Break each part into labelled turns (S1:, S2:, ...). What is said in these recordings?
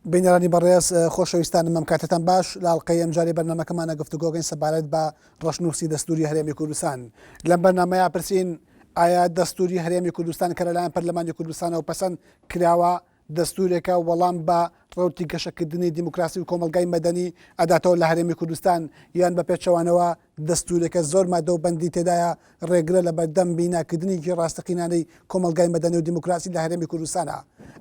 S1: بینەرانی بەڕێز خۆشەویستانم ئەم کاتەتان باش لە ئەڵقەی ئەمجارەی بەرنامەکەمانە گفتوگۆکەین سەبارەت بە ڕەشنووسی دەستوری هەرێمی کوردستان لەم بەرنامەیە پرسین ئایا دەستوری هەرێمی کوردستان کە لەلایەن پەرلەمانی کوردستانەوە پەسەند کراوە دەستورێکە وەڵام بە ڕەوتی گەشەکردنی دیموکراسی و کۆمەڵگای مەدەنی ئەداتەوە لە هەرێمی کوردستان یان بە پێچەوانەوە دەستورێکە زۆر مادە و بەندی تێدایە ڕێگرە لە بەردەم بیناکردنێکی ڕاستەقینانەی کۆمەڵگای مەدەنی و دیموکراسی لە هەرێمی کوردستانا؟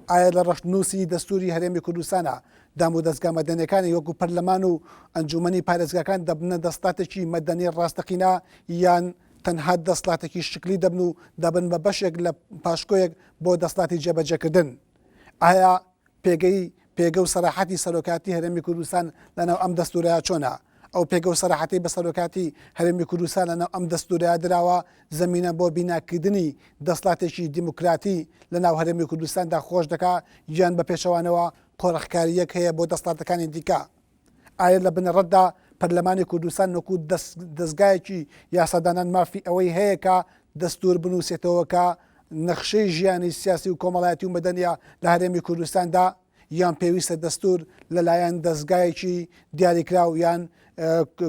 S1: ئایا لە ڕەشنووسی دەستوری هەرێمی کوردستانا دامودەزگا مەدەنیەکانی وەکو پەرلەمان و ئەنجومەنی پارێزگاکان دەبنە دەسڵاتێکی مەدەنی ڕاستەقینە یان تەنها دەسڵاتێکی شکلی دەبن و دەبن بە بەشێک لە پاشکۆیەک بۆ دەسڵاتی جێبەجێکردن؟ ئایا پێگەی پێگە و سەراحەتی سەرۆکاتی هەرێمی کوردستان لەناو ئەم دەستورەیا چۆنە؟ ئەو پێگە و سەراحەتەی بە سەرۆکاتی هەرێمی کوردستان لەناو ئەم دەستورەیا دراوە زەمینە بۆ بیناکردنی دەسڵاتێکی دیموکراتی لەناو هەرێمی کوردستاندا خۆش دەکا یان بە پێچەوانەوە قۆرخکارییەک هەیە بۆ دەسڵاتەکانی دیکە؟ ئایا لە بنەڕەتدا پەرلەمانی کوردستان وەکو دەزگایەکی یاسادانان مافی ئەوەی هەیە کە دەستور بنووسێتەوە کە نەخشەی ژیانی سیاسی و کۆمەڵایەتی و مەدەنیە لە هەرێمی کوردستاندا یان پێویستە دەستور لەلایەن دەزگایەکی دیاریکراو یان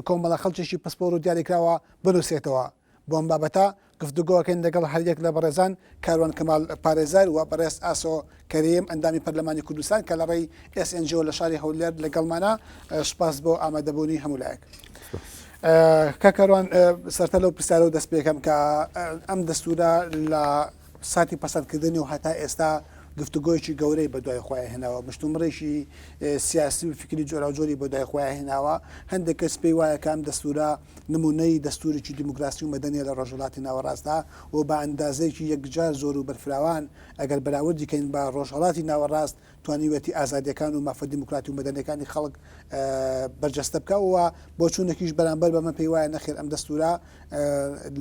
S1: کۆمەڵە خەڵکێکی پسپۆر و دیاریکراوە بنووسێتەوە؟ بۆ ئەم بابەتە گفتوگۆکەین لەگەڵ هەریەک لە بەڕێزان کاروان کەمال پارێزەر و بەڕێز ئاسۆ کەریم ئەندامی پەرلەمانی کوردستان کە لە ڕێی SNG لە شاری هەولێر لەگەڵمانە سوپاس بۆ ئامادەبوونی هەموو لایەک. کاک کاروان سەرتا لەو پرسیارەوە دەست پێکەم کە ئەم دەستورە لە ساتی پەسەندکردنی و هەتا ئێستا گفتوگۆیەکی گەورەی بەدوای خۆیان هێناوە، مشتومڕێکی سیاسی و فیکری جۆراوجۆری بەدوای خۆیان هێناوە، هەندێک کەس پێی وایە کە ئەم دەستوورە نموونەی دەستوورێکی دیموکراسی و مەدەنیە لە ڕۆژهەڵاتی ناوەڕاستدا و بە ئەندازەیەکی یەکجار زۆر و بەرفراوان ئەگەر بەراوردی کەین بە ڕۆژهەڵاتی ناوەڕاست توانیویەتی ئازادیەکان و مافە دیموکراتی و مەدەنیەکانی خەڵک بەرجەستە بکا و بۆچوونێکیش بەرامبەر بەمە پێی وایە نەخێر ئەم دەستورە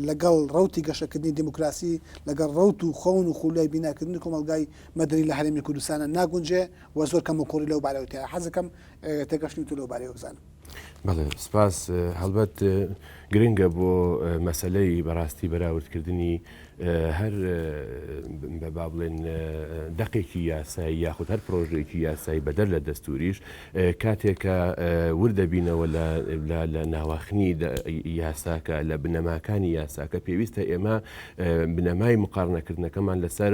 S1: لەگەڵ ڕەوتی گەشەکردنی دیموکراسی لەگەڵ ڕەوت و خەون و خولیای بیناکردنی کۆمەڵگای مەدەنی لە هەرێمی کوردستانە ناگونجێ و زۆر کەم و کوڕی لەو بارەوە تیایە حەزەکەم تێگەشتنی تۆ لەو بارەیەوە بزانم.
S2: بەڵێ سپاس هەڵبەت گرنگە بۆ مەسەلەی بەڕاستی بەراوردکردنی هەر با بڵێن دەقێکی یاسایی یاخود هەر پرۆژەیەکی یاسایی بەدەر لە دەستوریش کاتێک کە وردەبینەوە لە ناواخنی یاساکە لە بنەماکانی یاساکە پێویستە ئێمە بنەمای مقارنەکردنەکەمان لەسەر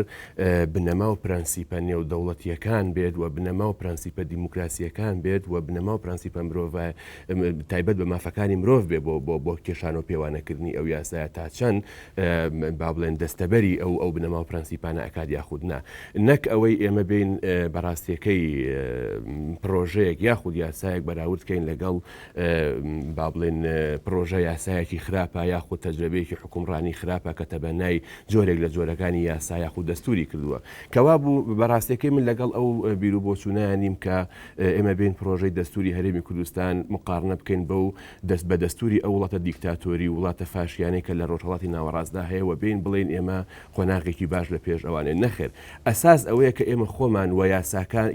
S2: بنەما و پرەنسیپە نێودەوڵەتیەکان بێت و بنەما و پرەنسیپە دیموکراسیەکان بێت و بنەما و پرەنسیپە مرۆڤ تایبەت بە مافەکانی مرۆڤ بێ بۆ بۆ بۆ کێشان و پێوانەکردنی ئەو یاسایە تا چەند با بڵێن دەستەبەری ئەو ئەو بنەما و پرەنسیپانە ئەکات یاخود نا نەک ئەوەی ئێمە بین بەڕاستیەکەی پرۆژەیەک یاخود یاسایەک بەراورد کەین لەگەڵ با بڵێن پرۆژە یاسایەکی خراپە یاخود تەجرەبەیەکی حکومڕانی خراپە کە تەبەنای جۆرێک لە جۆرەکانی یاسا یاخود دەستوری کردووە کەوابوو بەڕاستیەکەی من لەگەڵ ئەو بیر و بۆچوونیان نیم کە ئێمە بین پرۆژەی دەستوری هەرێمی کوردستان مقارنە بکەین بەو دەست بە دەستوری ئەو وڵاتە دیکتاتۆری و وڵاتە فاشیانەی کە لە ڕۆژهەڵاتی ناوەڕاستدا هەیە و بێین بڵێین ئێمە قۆناغێکی باش لە پێش ئەوانین نەخێر ئەساس ئەوەیە کە ئێمە خۆمان و یاساکان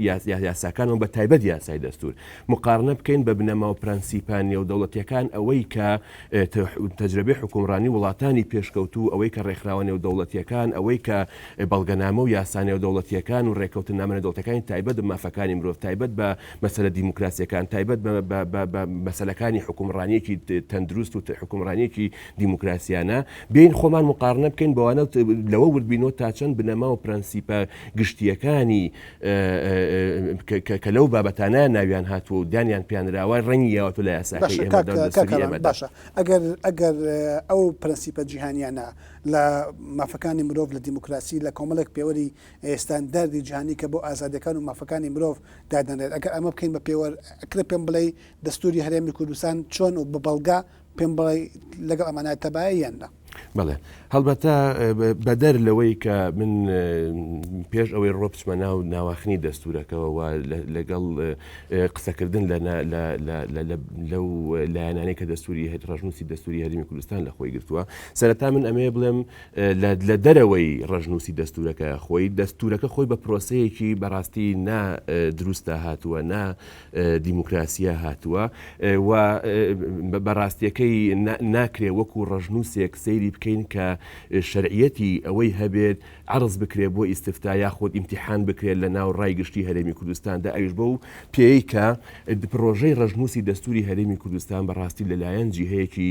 S2: یاساکانەوە بە تایبەت یاسای دەستور مقارنە بکەین بە بنەما و پرەنسیپە نێودەوڵەتیەکان ئەوەی کە تەجرەبەی حوکمڕانی وڵاتانی پێشکەوتوو ئەوەی کە ڕێکخراوە نێودەوڵەتیەکان ئەوەی کە بەڵگەنامە و یاسا نێودەوڵەتیەکان و ڕێککەوتننامە نێودەوڵەتیەکانی تایبەت بە مافەکانی مرۆڤ تایبەت بە مەسەلە دیموکراسیەکان تایبەت بە مەسەلەکانی حوکمڕانیەکی تەندروست و حوکمڕانیەکی دیموکراسیانە بێین خۆمان مقارنە بکەین بەوانە لەوە وردبینەوە تا چەند بنەما و پرەنسیپە گشتیەکانی کە لەو بابەتانە ناویان هاتووە و دانیان پیانراوە ڕەنگی یاوەتە لە یاساکەی ئێمەدا و دەستوری ئێمەدا.
S1: باشە ئەگەر ئەگەر ئەو پرەنسیپە جیهانیانە لە مافەکانی مرۆڤ لە دیموکراسی لە کۆمەڵێک پێوەری ستانداردی جیهانی کە بۆ ئازادیەکان و مافەکانی مرۆڤ دادەنرێت ئەگەر ئەمە بکەین بە پێوەر ئەکرێ پێم بڵێی دەستوری هەرێمی کوردستان چۆن و بە بەڵگە پێم بڵێ لەگەڵ ئەمانە تەبایە یان نا؟
S2: بەڵێ هەڵبەتە بەدەر لەوەی کە من پێش ئەوەی ڕۆ بچمە ناو ناواخنی دەستورەکەەوە و لەگەڵ قسەکردن لەو لایەنانەی کە دەستوری هەت ڕژنووسی دەستوری هەرمی کوردستان لە خۆی گرتووە سەرەتا من ئەمەیە بڵێم لە دەرەوەی ڕەشنووسی دەستوورەکە خۆی، دەستوورەکە خۆی بە پرۆسەیەکی بەڕاستی نا دروستە هاتووە، نا دیموکراسیە هاتووە و بەڕاستیەکەی ناکرێ وەکو ڕەشنووسێک سەیری. سەیری بکەین کە شەرعیەتی ئەوەی هەبێت عەرز بکرێت بۆ ئیستفتا یاخود ئیمتیحان بکرێت لە ناو ڕای گشتی هەرێمی کوردستاندا ئەویش بەو پێیەی کە پڕۆژەی ڕەشنووسی دەستووری هەرێمی کوردستان بە ڕاستی لەلایەن جیهەیەکی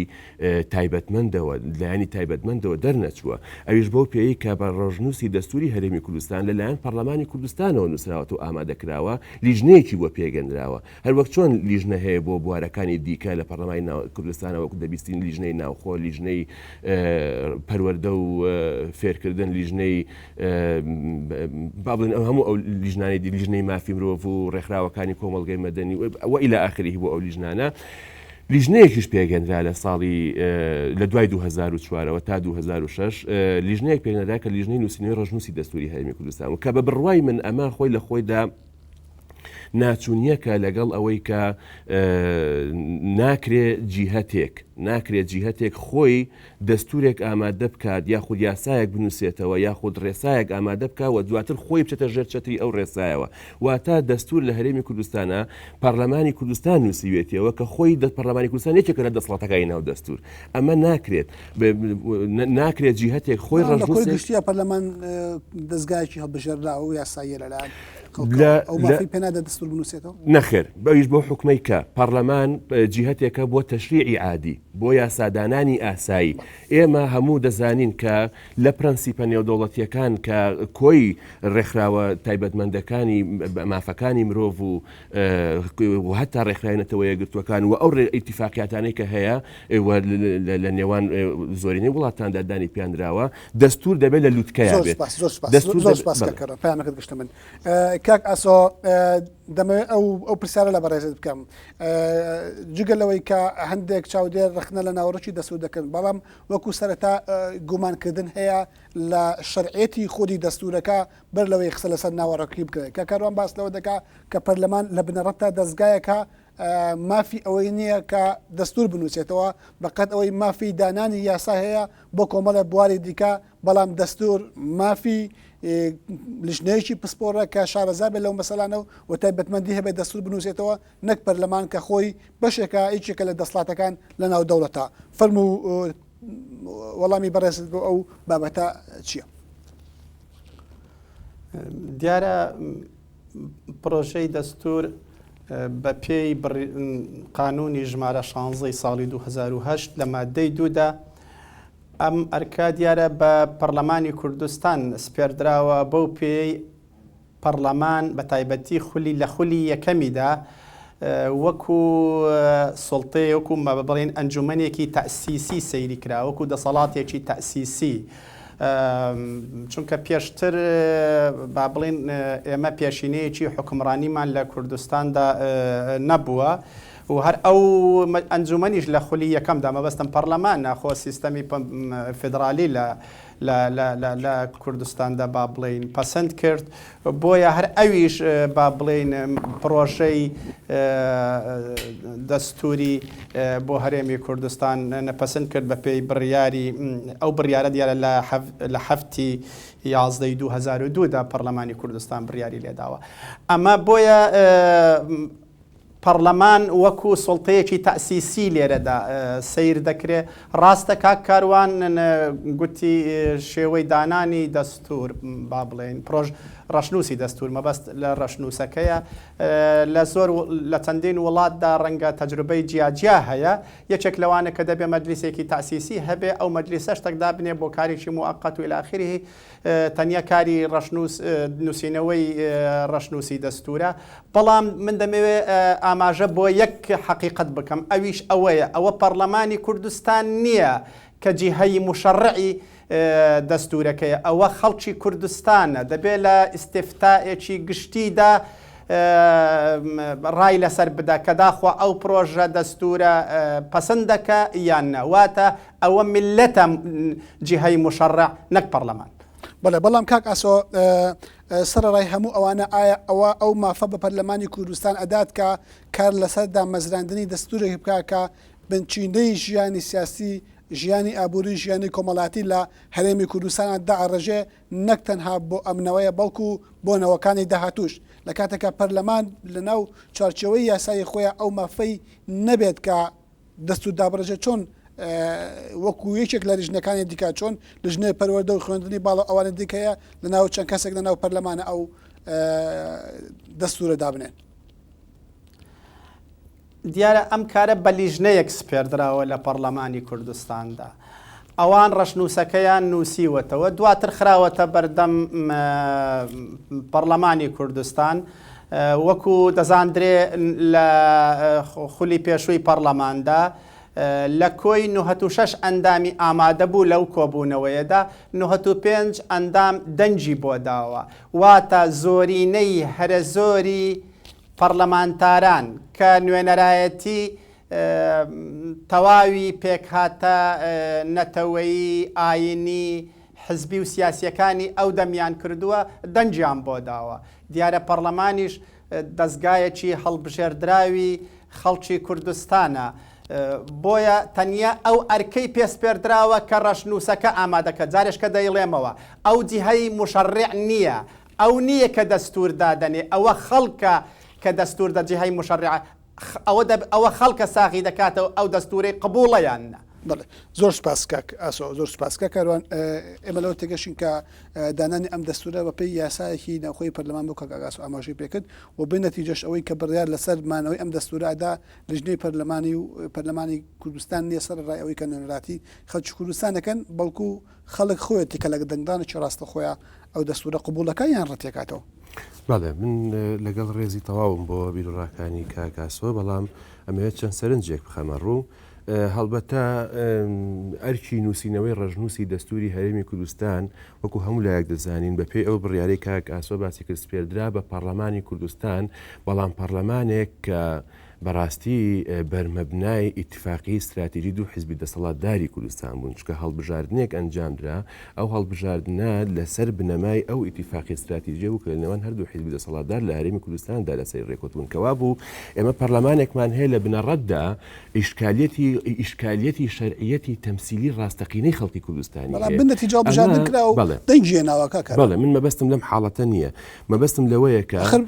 S2: تایبەتمەندەوە لایەنی تایبەتمەندەوە دەرنەچووە ئەویش بەو پێیەی کە بە ڕەشنووسی دەستووری هەرێمی کوردستان لەلایەن پەڕلەمانی کوردستانەوە نووسراوەتەوە ئامادەکراوە لیژنەیەکی بۆ پێگەنراوە هەروەک چۆن لیژنە هەیە بۆ بوارەکانی دیکە لە پەرلەمانی کوردستانە وەکو دەبیستین لیژنەی ناوخۆ، لیژنەی پەروەردە و فێرکردن، لیژنەی با بڵێن ئەو هەموو ئەو لیژنانەی دی لیژنەی مافی مرۆڤ و ڕێکخراوەکانی کۆمەڵگەی مەدەنی و إلى آخره بۆ ئەو لیژنانە. لیژنەیەکیش پێکهێنرا لە ساڵی لە دوای 2004ەوە تا 2006 لیژنەیەک پێکهێنرا کە لیژنەی نووسینەوەی ڕەشنووسی دەستووری هەرێمی کوردستان و کە بە بڕوای من ئەمە خۆی لە خۆیدا ناچونیەکە لەگەڵ ئەوەی کە ناکرێ جیهەتێک ناکرێت جیهەتێک خۆی دەستورێک ئامادە بکات یاخود یاسایەک بنووسێتەوە یاخود ڕێسایەک ئامادە بکە و دواتر خۆی بچێتە ژێر چەتری ئەو ڕێسایەوە واتە دەستور لە هەرێمی کوردستانە پەرلەمانی کوردستان نووسیوێتیەوە کە خۆی دە پەرلەمانی کوردستان یەکێکە لە دەسەڵاتەکانی ناو دەستور ئەمە ناکرێت ناکرێت جیهەتێک خۆی
S1: ڕەشنووسێک گشتیە پەرلەمان دەزگایەکی هەڵبژێردراوە و یاساییە لەلایەن ئەو مافی پێ نادات دەستور بنووسێتەوە؟
S2: نەخێر، ئەویش بەو حوکمەی کە پەڕلەمان جیهەتێکە بۆ تەشریعی عادی، بۆ یاسادانانی ئاسایی. ئێمە هەموو دەزانین کە لە پرەنسیپە نێودەوڵەتییەکان کە کۆی ڕێکخراوە تایبەتمەندەکانی مافەکانی مرۆڤ و و هەتا ڕێکخراوی نەتەوە یەکگرتووەکان و ئەو ئیتیفاقیاتانەی کە هەیە و لە نێوان زۆرینەی وڵاتاندا دانی پێنراوە، دەستور دەبێت لە لوتکەیا
S1: بێت. زۆر سپاس زۆر سپاس کاک کەرۆ پەیامەکەت گەشتە من. کاک ئاسۆ دەمەوێت ئەو ئەو پرسیارە لە بەڕێزت بکەم جگە لەوەی کە هەندێک چاودێر ڕەخنە لە ناوەڕۆکی دەستور دەکەن بەڵام وەکو سەرەتا گومانکردن هەیە لە شەرعێتی خودی دەستورەکە بەر لەوەی قسە لەسەر ناوەڕۆکی بکرێت کە کاروان باس لەوە دەکا کە پەرلەمان لە بنەڕەتدا دەستگایەکە مافی ئەوەی نییە کە دەستور بنووسێتەوە بەقەد ئەوەی مافی دانانی یاسا هەیە بۆ کۆمەڵێ بواری دیکە، بەڵام دەستور مافی لیژنەیەکی پسپۆڕە کە شارەزا بێت لەو مەسەلانە و تایبەتمەندی هەبێت دەستور بنووسێتەوە نەک پەرلەمان کە خۆی بەشێکە یەکێکە لە دەسڵاتەکان لە ناو دەوڵەتە. فەرموو وەڵامی بەڕێزت بۆ ئەو بابەتە چییە؟
S3: دیارە پرۆژەی دەستور بە پێی قانونی ژمارە 16 ساڵی 2008 لە مادەی دوودا ئەم ئەرکە دیارە بە پەرلەمانی کوردستان سپێردراوە بەو پێیەی پەرلەمان بە تایبەتی خولی لە خولی یەکەمیدا وەکو سوڵتەیە وەکو بڵێن ئەنجومەنێکی تەئسیسی سەیری کرا وەکو دەسەڵاتێکی تەئسیسی چونکە پێشتر با بڵێن ئێمە پێشینەیەکی حوکمڕانیمان لە کوردستاندا نەبووە و هەر ئەو ئەنجومەنیش لە خولی یەکەمدا مەبەستم پەڕلەمان ناخۆ سیستەمی فیدڕالی لە لە کوردستاندا با بڵێین پەسەند کرد بۆیە هەر ئەویش با بڵێین پڕۆژەی دەستوری بۆ هەرێمی کوردستان پەسەند کرد بە پێی بڕیاری ئەو بڕیارە دیارە لە هەفتی یازدەی 2002 دا پەرلەمانی کوردستان بڕیاری لێداوە ئەمە بۆیە پەڕلەمان وەکو سوڵتەیەکی تەئسیسی لێرەدا سەیر دەکرێ. ڕاستە کاک کاروان گوتی شێوەی دانانی دەستوور با بڵێین پڕۆژ ڕەشنووسی دەستوور مەبەست لە ڕەشنووسەکەیە لە زۆر لە چەندین وڵاتدا ڕەنگە تەجروبەی جیاجیا هەیە یەکێک لەوانە کە دەبێ مەجلیسێکی تەئسیسی هەبێ ئەو مەجلیسە شتەک دابنێ بۆ کارێکی موئەقەت و الی آخره تەنیا کاری ڕەشنووس نووسینەوەی ڕەشنووسی دەستوورە، بەڵام من دەمەوێ ئاماژە بۆ یەک حەقیقەت بکەم ئەویش ئەوەیە ئەوە پەڕلەمانی کوردستان نییە کە جیهەی موشەڕعی دەستوورەکەیە ئەوە خەڵکی کوردستانە دەبێ لە ئیستفتائێکی گشتیدا ڕای لەسەر بدا کە داخوا ئەو پرۆژە دەستوورە پەسند دەکا یان نا واتە ئەوە میللەتە جیهەی موشەڕع نەک پەڕلەمان.
S1: بەڵێ بەڵام کاک ئاسۆ سەرەڕای هەموو ئەوانە ئایا ئەوە ئەو مافە بە پەرلەمانی کوردستان ئەدات کە کار لەسەر دامەزراندنی دەستورێک بکا کە بنچینەی ژیانی سیاسی ژیانی ئابووری ژیانی کۆمەڵاتی لە هەرێمی کوردستان داڕێژێ نەک تەنها بۆ ئەم نەوەیە بەڵکو بۆ نەوەکانی داهاتووش لە کاتێکا پەرلەمان لەناو چوارچێوەی یاسایی خۆیا ئەو مافەی نەبێت کە دەستور دابڕێژێت چۆن. وەکو یەکێک لە لیژنەکانی دیکە چۆن لیژنەی پەروەردە و خوێندنی باڵا ئەوانە دیکەیە لە ناو چەند کەسێک لە ناو پەرلەمانە ئەو دەستورە دابنێن.
S3: دیارە ئەم کارە بە لیژنەیەک سپێردراوە لە پەڕلەمانی کوردستاندا. ئەوان ڕەشنووسەکەیان نووسیوەتەوە، دواتر خراوەتە بەردەم پەڕلەمانی کوردستان. وەکو دەزاندرێ لە خولی پێشووی پەڕلەماندا لە کۆی 96 ئەندامی ئامادەبوو لەو کۆبوونەوەیەدا 95 ئەندام دەنگی بۆ داوە. واتە زۆرینەی هەرەزۆری پەڕلەمانتاران کە نوێنەرایەتی تەواوی پێکهاتە نەتەوەیی، ئاینی، حزبی و سیاسییەکانی ئەو دەمیان کردووە، دەنگیان بۆ داوە. دیارە پەڕلەمانیش دەزگایەکی هەڵبژێردراوی خەڵکی کوردستانە، بۆیە تەنیا ئەو ئەرکەی پێ سپێردراوە کە ڕەشنووسەکە ئامادە کە، جارێشکە دەیڵێمەوە، ئەو جیهەی موشەڕیع نییە، ئەو نییە کە دەستوور دادەنێ، ئەوە خەڵکە کە دەستوور دە جیهەی موشەڕیع، ئەوە دەب ئەوە خەڵکە ساغی دەکاتەوە ئەو دەستوورەی قبووڵە یان نا.
S1: بەڵێ زۆر سوپاس کاک ئاسۆ زۆر سوپاس کاک کاروان ئێمە لەوە تێگەشین کە دانانی ئەم دەستوورە بە پێی یاسایەکی ناوخۆی پەرلەمان بۆ کاک ئاسۆ ئاماژەی پێکرد و بێ نەتیجەش ئەوەی کە بڕیار لەسەر مانەوەی ئەم دەستوورە ئەدا لیژنەی پەرلەمانی و پەرلەمانی کوردستان نییە سەر ڕای ئەوەی کە نوێنەراتی خەڵکی کوردستان دەکەن بەڵکو خەڵک خۆیەتی کە لە دەنگدانێکی ڕاستەخۆیە ئەو دەستوورە قبوڵ دەکا یان ڕەتیەکاتەوە.
S2: بەڵێ من لەگەڵ ڕێزی تەواوم بۆ بیروڕاکانی کاک ئاسۆ بەڵام ئەمەوێت چەند سەرنجێک بخەمە ڕوو. هەڵبەتە ئەرکی نووسینەوەی ڕەشنووسی دەستووری هەرێمی کوردستان وەکو هەموو لایەک دەزانین بەپێی ئەو بڕیارەی کاک ئاسۆ باسی کرد سپێردرا بە پەڕلەمانی کوردستان بەڵام پەڕلەمانێک کە بەڕاستی بەرمەبنای ئیتفاقی ستراتیجی دوو حیزبی دەسەڵاتداری کوردستان بوون، چونکە هەڵبژاردنێک ئەنجامدرا، ئەو هەڵبژاردنە لەسەر بنەمای ئەو ئیتفاقی ستراتیجیە بوو کە لەنێوان هەردوو حیزبی دەسەڵاتدار لە هەرێمی کوردستاندا لەسەری ڕێکەوتبوون، کەوابوو ئێمە پەرلەمانێکمان هەیە لە بنەڕەتدا ئیشکالیەتی ئیشکالیەتی شەرعیەتی تەمسیلی ڕاستەقینەی خەڵکی کوردستانی
S1: بەڵام هەیە. بنەتیجە هەڵبژاردن
S2: ئەمە
S1: کرا و
S2: بەڵێ
S1: دەنگی هێناوە کاک کاروان.
S2: بەڵێ من مەبەستم لەم حاڵەتە نییە. مەبەستم لەوەیە کە
S1: ئاخر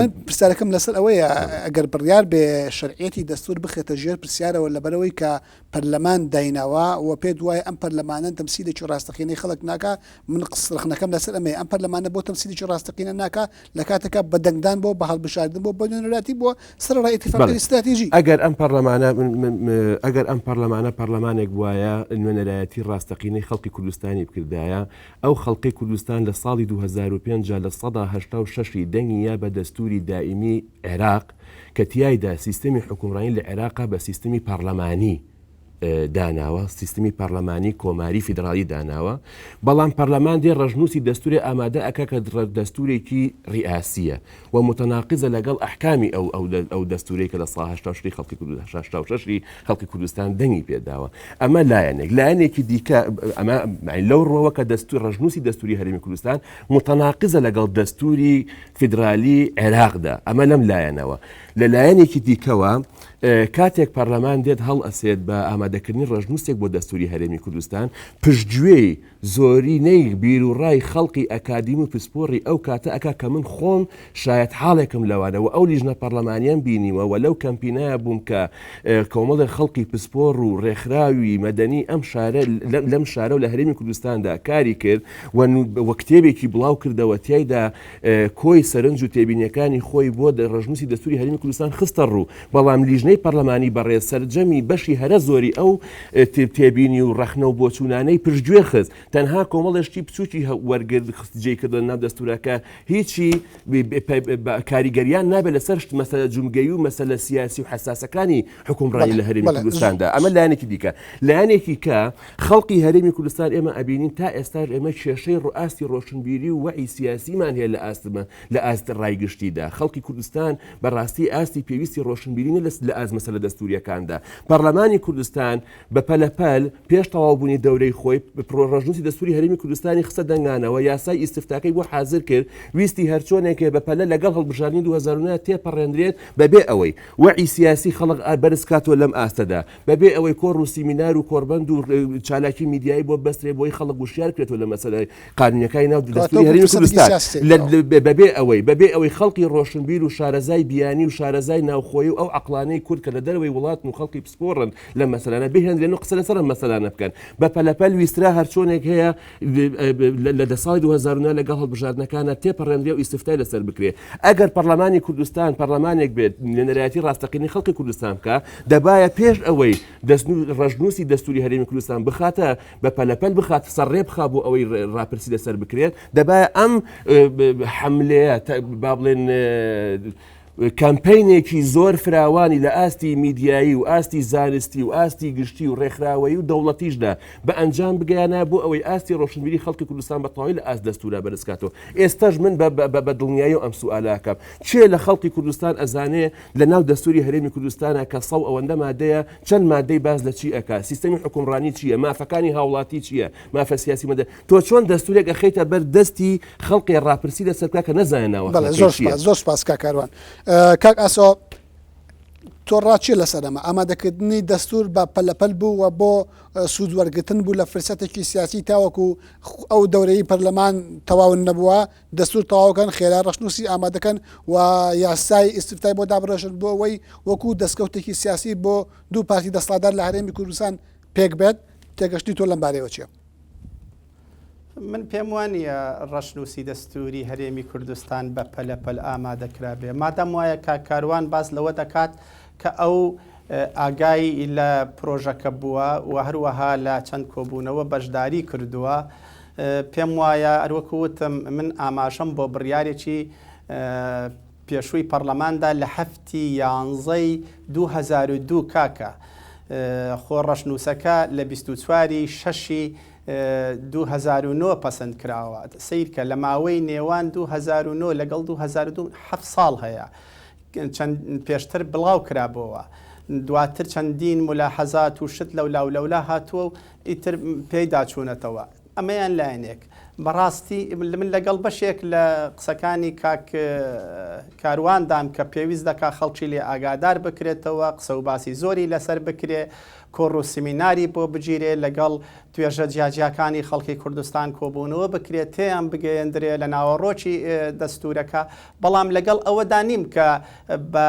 S1: من پرسیارەکەم لەسەر ئەوەیە ئەگەر بڕیار بێ شەرعیەتی دەستور بخرێتە ژێر پرسیارەوە لەبەرئەوەی کە پەرلەمان دایناوە و پێت وایە ئەم پەرلەمانە تەمسیلێکی ڕاستەقینەی خەڵک ناکا من ڕەخنەکەم لەسەر ئەمەیە ئەم پەرلەمانە بۆ تەمسیلێکی ڕاستەقینە ناکا لە کاتێکا بە دەنگدان بۆ بە هەڵبژاردن بۆ بە نوێنەراتی بووە سەرەڕای ئیتیفاقی ستراتیژی.
S2: ئەگەر ئەم پەرلەمانە ئەگەر ئەم پەرلەمانە پەرلەمانێک بوایە نوێنەرایەتی ڕاستەقینەی خەڵکی کوردستانی بکردایە ئەو خەڵکەی کوردستان لە ساڵی 2005 جا 86% ی دەنگی یا بە دەستووری دائیمی عێراق کە تیایدا سیستەمی حوکمڕانی لە عێراقا بە سیستمی پەڕلەمانی داناوە، سیستمی پەڕلەمانی کۆماری فیدڕاڵی داناوە، بەڵام پەڕلەمان دێ ڕەشنووسی دەستوورێ ئامادە ئەکا کە دەستوورێکی ڕیئاسییە و موتەناقزە لەگەڵ ئەحکامی ئەو ئەو ئەو دەستوورەی کە لە سا 86 ی خەڵکی 86 ی خەڵکی کوردستان دەنگی پێ داوە. ئەمە لایەنێک. لایەنێکی دیکە ئەمە لەو ڕووەوە کە دەستوور ڕەشنووسی دەستووری هەرێمی کوردستان موتەناقزە لەگەڵ دەستووری فیدرالی عێراقدا، ئەمە لەم لایەنەوە. لە لایەنێکی دیکەوە کاتێک پەرلەمان دێت هەڵئەسێت بە ئامادەکردنی ڕەشنووسێک بۆ دەستووری هەرێمی کوردستان، پشتگوێی زۆرینەی بیروڕای خەڵکی ئەکادیمی و پسپۆڕی ئەو کاتە ئەکا کە من خۆم شایەتحاڵێکم لەوانە و ئەو لیژنە پەڕلەمانیەم بینیوە و لەو کەمپینایە بووم کە کۆمەڵێک خەڵکی پسپۆڕ و ڕێکخراوی مەدەنی ئەم شارە لەم شارە و لە هەرێمی کوردستاندا کاری کرد و کتێبێکی بڵاو کردەوە تیایدا کۆی سەرنج و تێبینیەکانی خۆی بۆ ڕەشنووسی دەستوری هەرێمی کوردستان خستە ڕوو بەڵام لیژنەی پەرلەمانی بەڕێز سەرجەمی بەشی هەرە زۆری ئەو تێبینی و ڕەخنە و بۆچوونانەی پشتگوێ خست، تەنها کۆمەڵێ شتی بچووکی وەرگرت خست جێی کردە ناو دەستوورەکە هیچی کاریگەریان نابێت لەسەر شت مەسەلە جومگەیی و مەسەلە سیاسی و حەساسەکانی حوکمڕانی لە هەرێمی کوردستاندا. ئەمە لایەنێکی دیکە. لایەنێکی کە خەڵکی هەرێمی کوردستان ئێمە ئەبینین تا ئێستاش ئێمە کێشەی ئاستی ڕۆشنبیری و وەعی سیاسیمان هەیە لە ئاست لە ئاست ڕای گشتیدا. خەڵکی کوردستان بە ڕاستی ئاستی پێویستی ڕۆشنبیری نیە لە ئاست مەسەلە دەستوورییەکاندا. پەڕلەمانی کوردستان بە پەلەپەل پێش تەواوبوونی دەورەی خۆی ڕەشنووسی. ڕەشنووسی دەستووری هەرێمی کوردستانی خستە دەنگانەوە، یاسای ئیستفتاکەی بۆ حازر کرد، ویستی هەرچۆنێک بە پەلە لەگەڵ هەڵبژاردنی 2009 تێپەڕێنرێت بەبێ ئەوەی وەعی سیاسی خەڵک بەرز کاتەوە لەم ئاستەدا، بەبێ ئەوەی کۆڕ و سیمینار و کۆڕبەند و چالاکی میدیایی بۆ ببەسترێت بۆی خەڵک وشیار کرێتەوە لە مەسەلە قانونیەکانی ناو دەستوری هەرێمی کوردستان بەبێ ئەوەی بەبێ ئەوەی خەڵکی ڕۆشنبیر و شارەزای بیانی و شارەزای ناوخۆی و ئەو عەقڵانەی کورد کە لە دەرەوەی وڵاتن و خەڵکی پسپۆڕن لەم مەسەلانە بهێنرێن و قسە لەسەر ئەم مەسەلانە بکەن بە پەلەپەل ویسترا هەرچۆنێک هەیە لە دە ساڵی 2009 لەگەڵ هەڵبژاردنەکانە تێپەڕێنرێ و ئیستفتای لەسەر بکرێ ئەگەر پەرلەمانی کوردستان پەرلەمانێک بێت نوێنەرایەتی ڕاستەقینەی خەڵکی کوردستان بکا دەبایە پێش ئەوەی ڕەشنووسی دەستوری هەرێمی کوردستان بخاتە بە پەلەپەل بخات سەر ڕێ بخا بۆ ئەوەی ڕاپرسی لەسەر بکرێت دەبایە ئەم حملەیە با بڵێن کەمپەینێکی زۆر فراوانی لە ئاستی میدیایی و ئاستی زانستی و ئاستی گشتی و ڕێکخراوەیی و دەوڵەتیشدا بە ئەنجام بگەیانایە بۆ ئەوەی ئاستی ڕۆشنبیری خەڵکی کوردستان بە تەواوی لە ئاست دەستوورا بەرز کاتەوە. ئێستاش من بە بە دڵنیاییەوە ئەم سوئالە ئەکەم کێ لە خەڵکی کوردستان ئەزانێ لە ناو دەستووری هەرێمی کوردستانا کە سەو ئەوەندە مادەیە چەند مادەی باس لە چی ئەکا سیستەمی حوکمڕانی چییە مافەکانی هاوڵاتی چییە مافە سیاسی مەدە تۆ چۆن دەستوورێک ئەخەیتە بەر دەستی خەڵقێ ڕاپرسی لەسەر بکا کە نەزانێ
S1: بەڵێ زۆر
S2: ناوەخنەکەی چییە؟
S1: سوپاس زۆر سوپاس کاک کاروان کاک ئاسۆ تۆ ڕات چیە لەسەر ئەمە؟ ئامادەکردنی دەستور بە پەلەپەل بوو و بۆ سوود وەرگرتن بوو لە فرسەتێکی سیاسی تاوەکو ئەو دەورەی پەرلەمان تەواو نەبووە دەستور تەواوکەن خێرا ڕەشنووسی ئامادەکەن و یاسای ئیستفتای بۆ دابڕێژن بۆ ئەوەی وەکو دەستکەوتێکی سیاسی بۆ دوو پارتی دەسەڵاتدار لە هەرێمی کوردستان پێک بێت تێگەشتنی تۆ لەم بارەیەوە چیە؟
S3: من پێم وانییە ڕەشنووسی دەستووری هەرێمی کوردستان بە پەلە پەل ئامادە کرابێ. مادام وایە کاک کاروان باس لەوە دەکات کە ئەو ئاگای لە پرۆژەکە بووە و هەروەها لە چەند کۆبوونەوە بەشداری کردووە، پێم وایە هەروەکو وتم من ئاماژەم بۆ بڕیارێکی پێشووی پەڕلەماندا لە هەفتی یانزەی 2002 کاکە خۆ ڕەشنووسەکە لە 24 ی شەشی 2009 پەسەند کراوە سەیرکە لە ماوەی نێوان 2009 لەگەڵ 2002 هەفت ساڵ هەیە چەند پێشتر بڵاو کرابۆوە دواتر چەندین ملاحەزات و شت لەولا و لەولا هاتووە و ئیتر پێیدا چوونەتەوە ئەمەیان لایەنێک. بەڕاستی من لەگەڵ بەشێک لە قسەکانی کاک کارواندام کە پێویست دەکا خەڵکی لێ ئاگادار بکرێتەوە، قسە و باسی زۆری لەسەر بکرێ، کۆڕ و سیمیناری بۆ بگیرێ، لەگەڵ توێژە جیاجیاکانی خەڵکی کوردستان کۆبوونەوە بکرێ، تێیان بگەیەندرێ لە ناوەڕۆکی دەستوورەکە، بەڵام لەگەڵ ئەوەدا نیم کە بە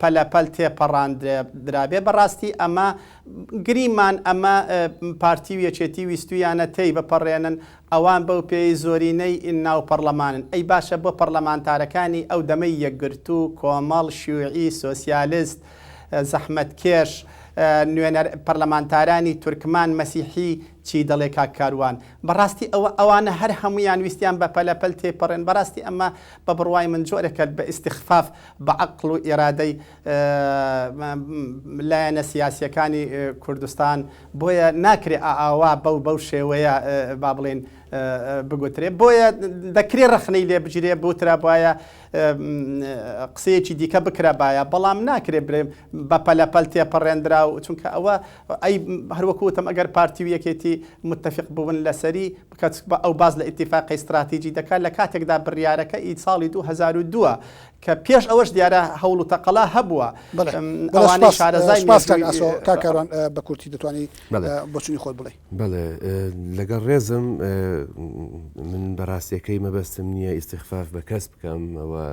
S3: پەلەپەل تێپەڕاندرابێ. بەڕاستی ئەمە گریمان ئەمە پارتی و یەکێتی ویستویانە تێی بپەڕێنن، ئەوان بەو پێیەی زۆرینەی ناو پەڕلەمانن، ئەی باشە بۆ پەڕلەمانتارەکانی ئەو دەمەی یەکگرتوو، کۆمەڵ، شیوعی، سۆسیالست، زەحمەتکێش، نوێنەر پەرلەمانتارانی تورکمان، مەسیحی چی دەڵێ کاک کاروان؟ بەڕاستی ئەوە ئەوانە هەر هەموویان ویستیان بە پەلەپەل تێیپەڕێن، بەڕاستی ئەمە بە بڕوای من جۆرێکە بە ئیستیخفاف بە عەقڵ و ئیرادەی لایەنە سیاسیەکانی کوردستان بۆیە ناکرێ ئاوا بەو بەو شێوەیە با بڵێین بگوترێ بۆیە دەکرێ ڕەخنەی لێ بگیرێ بوترابایە قسەیەکی دیکە بکرابایە بەڵام ناکرێ برێ بە پەلەپەل تێپەڕێندرا و چونکە ئەوە ئەی هەروەکو وتم ئەگەر پارتی و یەکێتی متفق بوون لەسەری بکە ئەو باس لە ئیتیفاقی استراتیجی دەکات لە کاتێکدا بڕیارەکە ئی ساڵی 2002 کە پێش ئەوەش دیارە هەوڵ و تەقەلا هەبووە
S1: بەڵێ
S3: ئەوانەی
S1: بەڵێ سوپاس
S3: شارەزای
S1: سوپاس کاک
S3: مێژووی
S1: ئاسۆ کاک کاروان بە کورتی دەتوانی
S2: بەڵێ
S1: بۆچوونی خۆت بڵێی.
S2: بەڵێ لەگەڵ ڕێزم من بەڕاستیەکەی مەبەستم نییە ئیستخفاف بە کەس بکەم ئەوە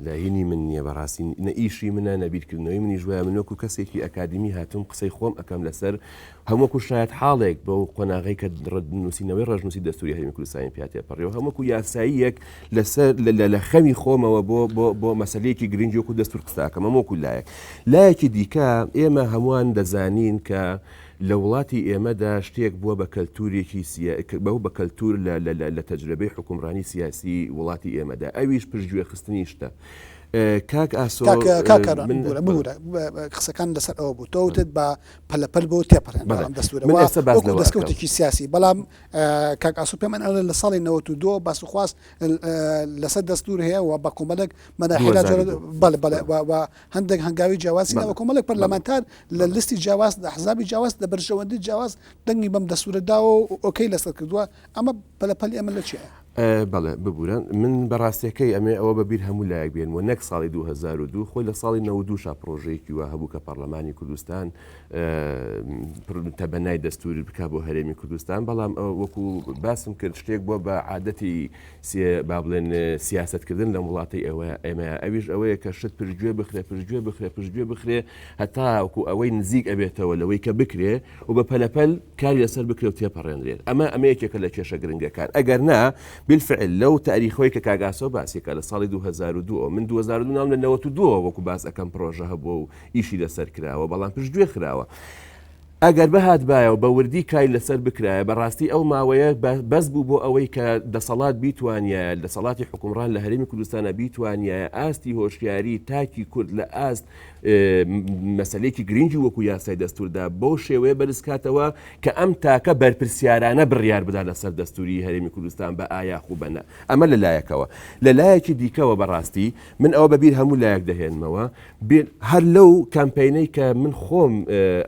S2: لە هینی من نییە بەڕاستی نە ئیشی منە نە بیرکردنەوەی منیش وایە من وەکو کەسێکی ئەکادیمی هاتووم قسەی خۆم ئەکەم لەسەر هەم وەکو شایەت حاڵێک بەو قۆناغەی کە نووسینەوەی ڕەشنووسی دەستوری هەرێمی کوردستانی پیا تێپەڕیەوە هەم وەکو یاساییەک لەسەر لە خەمی خۆمەوە بۆ بۆ بۆ مەسەلەیەکی گرنگی وەکو دەستور قسە ئەکەم هەم وەکو لایەک لایەکی دیکە ئێمە هەمووان دەزانین کە لە وڵاتی ئێمەدا شتێک بووە بە کەلتورێکی بەو بە کەلتور لە تەجرەبەی حکومڕانی سیاسی وڵاتی ئێمەدا ئەویش پشتگوێخستنی شتە. کاک ئاسۆ
S1: کاک کاروان ببورە ببورە قسەکان لەسەر ئەوە بوو تۆ وتت بە پەلەپەل بۆ تێپەڕێن بەڵام دەستورە
S2: من ئێستا باس
S1: وەکو
S2: لەوە ئەکەم.
S1: دەستکەوتێکی سیاسی بەڵام کاک ئاسۆ پێمان ئەڵێ لە ساڵی 92 باس و خواست لەسەر دەستور هەیە و بە کۆمەڵێک مەناحیلا جۆرە
S2: 2002
S1: بەڵێ بەڵێ و و هەندێک هەنگاوی جیاوازی
S2: بەڵێ
S1: ناوە کۆمەڵێک
S2: بەڵێ
S1: پەرلەمانتار لە لیستی جیاواز لە حزابی جیاواز لە بەرژەوەندی جیاواز دەنگی بەم دەستورە داوە و ئۆکەی لەسەر کردووە ئەمە پەلەپەلی ئەمە لە چییە؟
S2: بەڵێ ببورە من بە ڕاستیەکەی ئەمێ ئەوە بە بیر هەموو لایەک بێنمەوە نەک ساڵی 2002 خۆی لە ساڵی 92 شا پڕۆژەیەکی وا هەبوو کە پەڕلەمانی کوردستان تەبەنای دەستوری بکا بۆ هەرێمی کوردستان بەڵام وەکو باسم کرد شتێک بووە بە عادەتی با بڵێن سیاستکردن لەم وڵاتی ئەوە ئێمە ئەویش ئەوەیە کە شت پشتگوێ بخرێ پشتگوێ بخرێ پشتگوێ بخرێ هەتا وەکو ئەوەی نزیک ئەبێتەوە لەوەی کە بکرێ و بە پەلەپەل کاری لەسەر بکرێ و تێپەڕێنرێت. ئەمە ئەمە یەکێکە لە کێشە گرنگەکان. ئەگەر نا بیلفعل لەو تاریخەوەی کە کاک ئاسۆ باسی کە لە ساڵی 2002 ەوە من 2002 ناوم لە 92 ەوە وەکو باس ئەکەم پرۆژە هەبووە و ئیشی لەسەر کراوە بەڵام پشتگوێ خراوە. ئەگەر بهاتبایە و بە وردی کاری لەسەر بکرایە بەڕاستی ئەو ماوەیە بەس بوو بۆ ئەوەی کە دەسەڵات بیتوانیایە دەسەڵاتی حوکمڕان لە هەرێمی کوردستانە بیتوانیایە ئاستی هۆشیاری تاکی کورد لە ئاست مەسەلەیەکی گرنگی وەکو یاسای دەستوردا بەو شێوەیە بەرزکاتەوە کە ئەم تاکە بەرپرسیارانە بڕیار بدا لەسەر دەستوری هەرێمی کوردستان بە ئایا خوو بە نا ئەمە لە لایەکەوە لە لایەکی دیکەوە بەڕاستی من ئەوە بەبیر هەموو لایەک دەهێنمەوە هەر لەو کەمپینەی کە من خۆم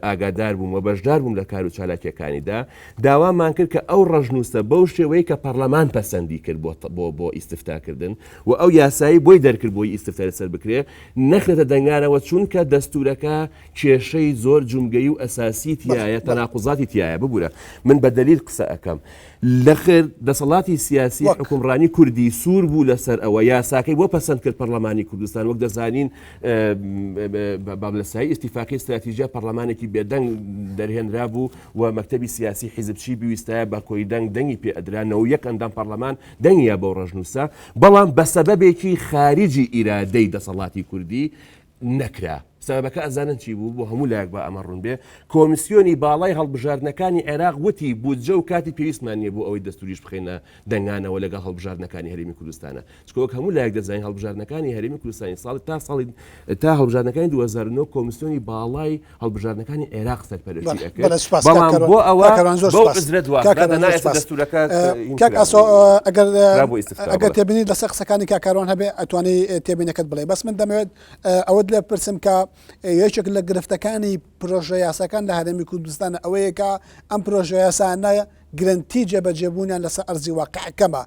S2: ئاگادار بووم و بەشدار بووم لە کار و چالاکیەکانیدا داوامان کرد کە ئەو ڕەشنووسە بەو شێوەیە کە پەرلەمان پەسەندی کرد بۆ بۆ بۆ ئیستفتاکردن و ئەو یاسایی بۆی دەرکرد بۆی ئیستفتای لەسەر بکرێ نەخرێتە دەنگانەوە چونکە دەستورەکە کێشەی زۆر جومگەیی و ئەساسی تیایە تەناقوزاتی تیایە ببورە من بە دەلیل قسە ئەکەم لەخر دەسەڵاتی سیاسی حکومڕانی کوردی سوور بوو لەسەر ئەوە یاساکەی بۆ پەسەند کرد پەرلەمانی کوردستان وەک دەزانین باب لە سای ئیتیفاقی استراتیژیا پەرلەمانێکی بێدەنگ دەرهێنرا بوو و مەکتەبی سیاسی حیزب چی بویستایە بە کۆی دەنگ دەنگی پێ ئەدرا 91 ئەندام پەرلەمان دەنگیا بەو ڕەشنووسە، بەڵام بە سەبەبێکی خاریجی ئیرادەی دەسەڵاتی کوردی نەکرا. سەبەبەکە ئەزانن چی بوو؟ بۆ هەموو لایەک با ئەمە ڕوون بێ، کۆمیسیۆنی باڵای هەڵبژاردنەکانی عێراق وتی بودجە و کاتی پێویستمان نییە بۆ ئەوەی دەستووریش بخەینە دەنگانەوە لەگەڵ هەڵبژاردنەکانی هەرێمی کوردستانە. چونکە وەک هەموو لایەک دەزانین هەڵبژاردنەکانی هەرێمی کوردستانی ساڵی تا ساڵی تا هەڵبژاردنەکانی 2009 کۆمیسیۆنی باڵای هەڵبژاردنەکانی عێراق سەرپەرشتی ئەکرد
S1: بەڵێ سوپاس
S2: بەڵام
S1: کاک
S2: بۆ ئەوە
S1: کاک کاروان زۆر
S2: بەو
S1: سوپاس
S2: عوزرە دوا
S1: کاک
S2: خرا
S1: کاروان
S2: دەنا
S1: زۆر
S2: ئێستا
S1: سوپاس
S2: دەستوورەکە هین
S1: کاک
S2: کرابوو
S1: ئاسۆ ئەگەر
S2: کرابوو ئیستفتاء
S1: ئەگەر
S2: بەڵێ.
S1: تێبینی لەسەر قسەکانی کاک کاروان هەبێ ئەتوانی تێبینەکەت بڵێ بەس من دەمەوێت ئەوەت لێ بپرسم کە یەکێک لە گرفتەکانی پرۆژە یاساکان لە هەرێمی کوردستان ئەوەیە کە ئەم پرۆژە یاسانە گرەنتی جێبەجێبوونیان لەسەر ئەرزی واقع کەمە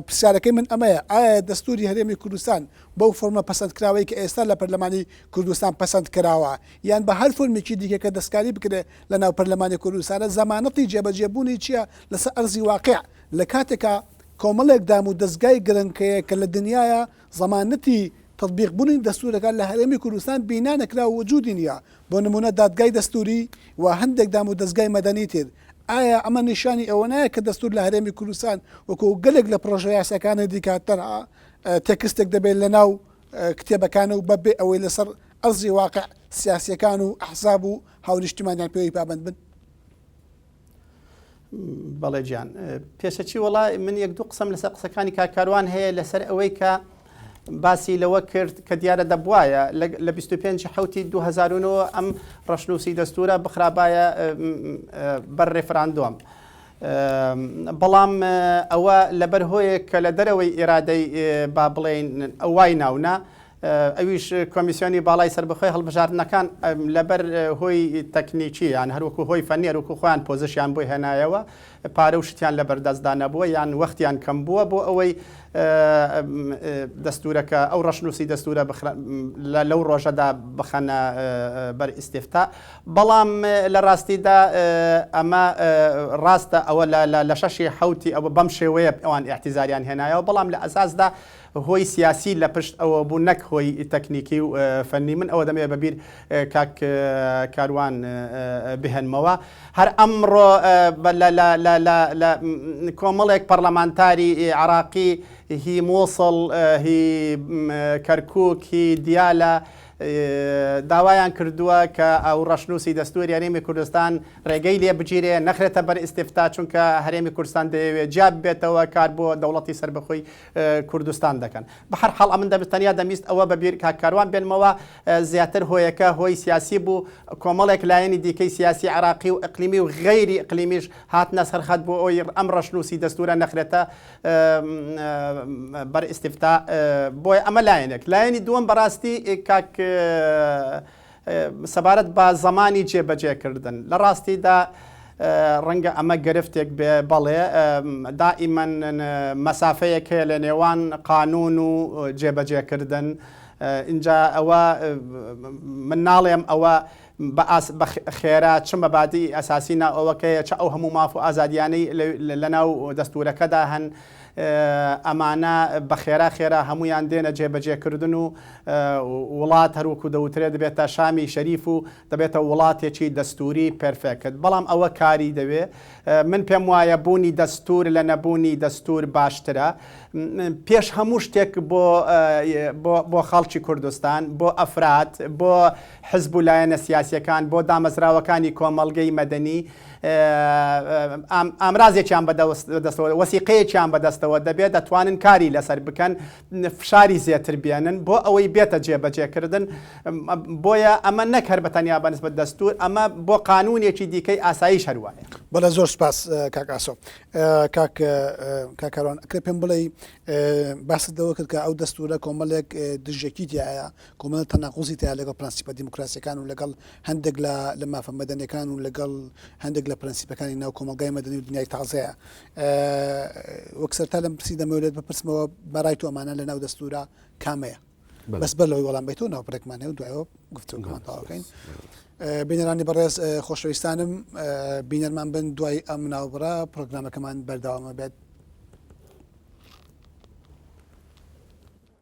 S1: پرسیارەکەی من ئەمەیە ئایا دەستوری هەرێمی کوردستان بەو فۆرمە پەسەندکراوەی کە ئێستا لە پەرلەمانی کوردستان پەسەند کراوە یان بە هەر فۆرمێکی دیکە کە دەستکاری بکرێ لە ناو پەرلەمانی کوردستانە زەمانەتی جێبەجێبوونی چییە لەسەر ئەرزی واقع لە کاتێکا کۆمەڵێک دام و دەزگای گرنگ هەیە کە لە دنیایا زەمانەتی تطبیق بوونی دەستورەکان لە هەرێمی کوردستان بینا نەکرا و وجودی نییە بۆ نمونە دادگای دەستوری و هەندێک دام و دەزگای مەدەنی تر ئایا ئەمە نیشانی ئەوە نایە کە دەستور لە هەرێمی کوردستان وەکو گەلێک لە پڕۆژە یاساکانی دیکە تەنها تێکستێک دەبێت لە ناو کتێبەکان و بەبێ ئەوەی لەسەر ئەرزی واقع سیاسیەکان و ئەحزاب و هاونیشتیمانیان پێوەی پابەند بن؟
S3: بەڵێ گیان پێشەکی وەڵا من یەک دوو قسەم لەسەر قسەکانی کاک کاروان هەیە لەسەر ئەوەی کە باسی لەوە کرد کە دیارە دەبواە لە 25 حوتی 2009 ئەم ڕەشنووسی دەستورە بخرابایە بەر ڕێفراندۆم. بەڵام ئەوە لەبەر هۆیەک کە لە دەرەوەی ئیرادەی با بڵێین ئەوای ناونا ئەویش کۆمیسیۆنی باڵای سەربەخۆی هەڵبژاردنەکان لەبەر هۆی تەکنیکی یان هەروەکو هۆی فەنی هەروەکو خۆیان پۆزشیان بۆی هێنایەوە پارە و شتیان لەبەردەستدا نەبووە یان وەختیان کەم بووە بۆ ئەوەی دەستورەکە ئەو ڕەشنووسی دەستورە لەو ڕۆژەدا بخەنە بەر ئیستیفتا بەڵام لە ڕاستیدا ئەمە ڕاستە ئەوە لە شەشی حەوتی ئەوە بەم شێوەیە ئەوان ئیعتیزاریان هێنایەوە بەڵام لە ئەساسدا هۆی سیاسی لە پشت ئەوە بوو نەک هۆی تەکنیکی و فەنی من ئەوە دەمەوێت بە بیر کاک کاروان بهێنمەوە هەر ئەمڕۆ لە کۆمەڵێک پەرلەمانتاری عراقی هی مووسڵ هی کەرکک هی دیالە. داوایان کردووە کە ئەو ڕەشنووسی دەستووری هەرێمی کوردستان ڕێگەی لێ بگیرێ نەخرێتە بەر ئیستیفتا چونکە هەرێمی کوردستان دەیەوێ جیا ببێتەوە کار بۆ دەوڵەتی سەربەخۆی کوردستان دەکەن. بە هەر حاڵ ئەمن دەمست تەنیا دەمویست ئەوە بە بیر کاک کاروان بێنمەوە زیاتر هۆیەکە هۆی سیاسی بوو کۆمەڵێک لایەنی دیکەی سیاسی عێراقی و ئیقلیمی و غەیری ئیقلیمیش هاتنە سەر خەت بۆ ئەوەی ئەم ڕەشنووسی دەستوورە نەخرێتە بەر ئیستیفتا بۆیە ئەمە لایەنێک لایەنی دووەم بەڕاستی کاک سەبارەت بە زمانی جێبەجێکردن لە ڕاستیدا ڕەنگە ئەمە گرفتێک بێ بەڵێ دائیمەن مەسافەیەک هەیە لە نێوان قانون و جێبەجێکردن اینجا ئەوە من ناڵێم ئەوە بە ئاس بە خێرا چ مەبادیئی ئەساسی ناو ئەوەکەیە چ ئەو هەموو ماف و ئازادیانەی لە ناو دەستوورەکەدا هەن ئەمانە بە خێرا خێرا هەموویان دێنە جێبەجێکردن و وڵات هەروەکو دەوترێت دەبێتە شامی شەریف و دەبێتە وڵاتێکی دەستووری پێرفێکت بەڵام ئەوە کاری دەوێ من پێم وایە بوونی دەستوور لە نەبوونی دەستوور باشترە پێش هەموو شتێک بۆ بۆ خەڵکی کوردستان بۆ ئەفراد بۆ حزب و لایەنە سیاسیەکان بۆ دامەزراوەکانی کۆمەڵگەی مەدەنی ئامرازێکیان بەدەستەوە وەسیقەیەکیان بەدەستەوە دەبێت دەتوانن کاری لەسەر بکەن فشاری زیاتر بێنن بۆ ئەوەی بێتە جێبەجێکردن بۆیە ئەمە نەک هەر بە تەنیا بەنسبەت دەستور ئەمە بۆ قانونێکی دیکەی ئاساییش هەروایە.
S1: بەڵێ زۆر سپاس کاک ئاسۆ. کاک کاک کاروان ئەکرێ پێم بڵێی باست لەوە کرد کە ئەو دەستورە کۆمەڵێک دژیەکی تیایە کۆمەڵە تەناقوزی تیا لەگەڵ پرەنسیپە دیموکراسیەکان و لەگەڵ هەندێک لە لە مافە مەدەنیەکان و لەگەڵ هەندێک لە پرەنسیپەکانی ناو کۆمەڵگای مەدەنی و دنیای تازەیە وەک سەرتا لەم پرسی دەمەوێت بپرسمەوە بەڕای تۆ ئەمانە لە ناو دەستورە کامەیە بەس بەر لەوەی وەڵام بیتەوە ناو برێکمان هەیە و دوایەوە گفتوگۆمان تەواوکەین بینەرانی بەڕێز خۆشەویستانم بینەرمان بن دوای ئەم ناوبڕە پرۆگرامەکەمان بەردەوامە بێت.